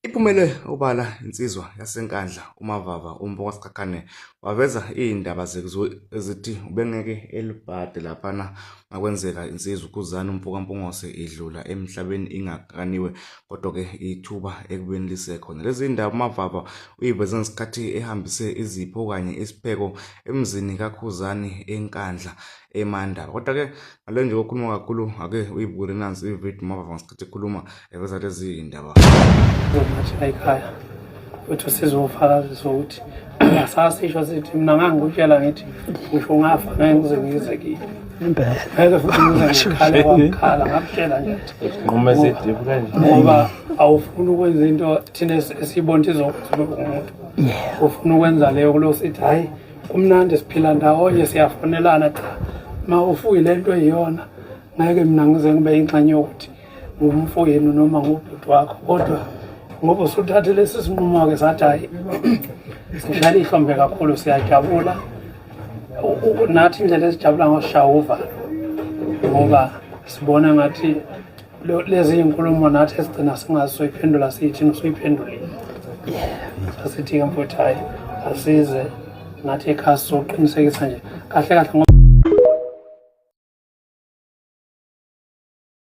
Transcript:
Iphumele obala insizwa yaseNkandla uMavava uMfokaSikhakhane waveza iy'ndaba ezithi ubengeke elibhade laphana makwenzeka insizwa uKhuzani uMfokaMpungose idlula emhlabeni ingakaniwe kodwa-ke ithuba ekubeni lisekhona. Lezi ndaba uMavava uyiveze ngesikhathi ehambise izipho kanye isipheko emzini kaKhuzani eNkandla eMandaba. Kodwa-ke ngale nje kokukhuluma kakhulu ake uyibukele nansi ividiyo uMavava ngesikhathi ekhuluma eveza lezi ndaba. Manje ekhaya uthi usizofakazisa ukuthi asasisho sithi mina ngangikutshela ngithi ngisho ungafa ngeke ngize ngize kini. Impela. Ngeke futhi ngize ngikhale kwakukhala ngakutshela nje. Nquma esidiphu kanje. Ngoba awufuni ukwenza into thina esiyibona ukuthi izokwenza ube umuntu. Ufuna ukwenza leyo kulo sithi hayi kumnandi siphila ndawonye siyafonelana cha. Ma ufuyi lento eyiyona ngeke mina ngize ngibe ingxenye yokuthi ngumfowenu noma ngubhuti wakho kodwa ngoba usuthathe lesi sinqumo-ke sathi hhayi sishayela ihlombe kakhulu siyajabula nathi indlela esijabula ngoshaya uvalo ngoba sibona ngathi lezi iy'nkulumo nathi esigcina singazi soyiphendula siyithini usuyiphendulile sasithi-ke mfowethu hhayi asize nathi ekhaya sizoqinisekisa nje kahle kahle.